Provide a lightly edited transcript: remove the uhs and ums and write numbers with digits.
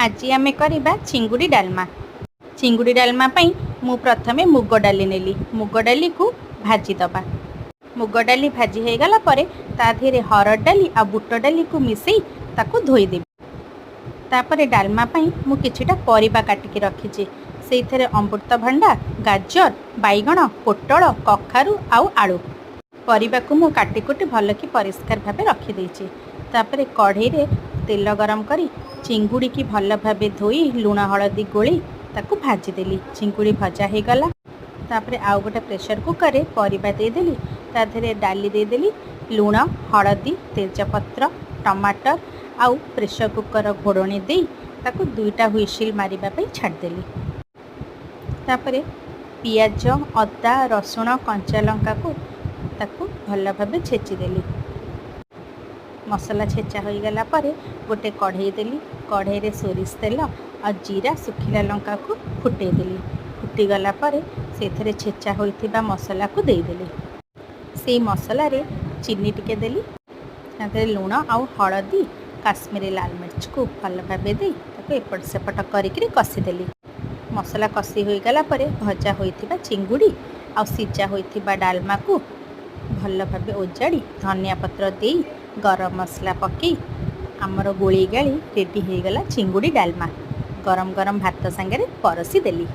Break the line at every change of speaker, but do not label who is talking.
ଆଜି ଆମେ କରିବା ଚିଙ୍ଗୁଡ଼ି ଡାଲମା। ଚିଙ୍ଗୁଡ଼ି ଡାଲମା ପାଇଁ ମୁଁ ପ୍ରଥମେ ମୁଗ ଡାଲି ନେଲି। ମୁଗ ଡାଲିକୁ ଭାଜିଦେବା। ମୁଗ ଡାଲି ଭାଜି ହେଇଗଲା ପରେ ତା ଦେହରେ ହରଡ଼ ଡାଲି ଆଉ ବୁଟ ଡାଲିକୁ ମିଶାଇ ତାକୁ ଧୋଇଦେବି। ତାପରେ ଡାଲମା ପାଇଁ ମୁଁ କିଛିଟା ପରିବା କାଟିକି ରଖିଛି। ସେଇଥିରେ ଅମୃତଭଣ୍ଡା, ଗାଜର, ବାଇଗଣ, ପୋଟଳ, କଖାରୁ ଆଉ ଆଳୁ। ପରିବାକୁ ମୁଁ କାଟିକୁଟି ଭଲକି ପରିଷ୍କାର ଭାବେ ରଖିଦେଇଛି। ତାପରେ କଢ଼େଇରେ ତେଲ ଗରମ କରି ଚିଙ୍ଗୁଡ଼ିକି ଭଲ ଭାବେ ଧୋଇ, ଲୁଣ ହଳଦୀ ଗୋଳି ତାକୁ ଭାଜିଦେଲି। ଚିଙ୍ଗୁଡ଼ି ଭଜା ହେଇଗଲା। ତାପରେ ଆଉ ଗୋଟେ ପ୍ରେସର କୁକରରେ ପରିବା ଦେଇଦେଲି, ତା ଦେହରେ ଡାଲି ଦେଇଦେଲି, ଲୁଣ, ହଳଦୀ, ତେଜପତ୍ର, ଟମାଟର ଆଉ ପ୍ରେସର କୁକର ଘୋଡ଼ଣୀ ଦେଇ ତାକୁ ଦୁଇଟା ହୁଇସିଲ୍ ମାରିବା ପାଇଁ ଛାଡ଼ିଦେଲି। ତାପରେ ପିଆଜ, ଅଦା, ରସୁଣ, କଞ୍ଚା ଲଙ୍କାକୁ ତାକୁ ଭଲ ଭାବେ ଛେଚିଦେଲି। ମସଲା ଛେଚା ହୋଇଗଲା ପରେ ଗୋଟେ କଢ଼େଇ ଦେଲି। କଢ଼େଇରେ ସୋରିଷ ତେଲ ଆଉ ଜିରା, ଶୁଖିଲା ଲଙ୍କାକୁ ଫୁଟେଇ ଦେଲି। ଫୁଟିଗଲା ପରେ ସେଥିରେ ଛେଚା ହୋଇଥିବା ମସଲାକୁ ଦେଇଦେଲି। ସେଇ ମସଲାରେ ଚିନି ଟିକେ ଦେଲି। ତା ଦେହରେ ଲୁଣ ଆଉ ହଳଦୀ, କାଶ୍ମୀରୀ ଲାଲ ମିର୍ଚ୍ଚକୁ ଭଲ ଭାବେ ଦେଇ ତାକୁ ଏପଟ ସେପଟ କରିକିରି କଷିଦେଲି। ମସଲା କଷି ହୋଇଗଲା ପରେ ଭଜା ହୋଇଥିବା ଚିଙ୍ଗୁଡ଼ି ଆଉ ସିଝା ହୋଇଥିବା ଡାଲମାକୁ ଭଲ ଭାବେ ଓଜାଡ଼ି, ଧନିଆ ପତ୍ର ଦେଇ, ଗରମ ମସଲା ପକାଇ ଆମର ଗୋଳେଇ ଗାଳି ରେଡ଼ି ହେଇଗଲା ଚିଙ୍ଗୁଡ଼ି ଡାଲମା। ଗରମ ଗରମ ଭାତ ସାଙ୍ଗରେ ପରସି ଦେଲି।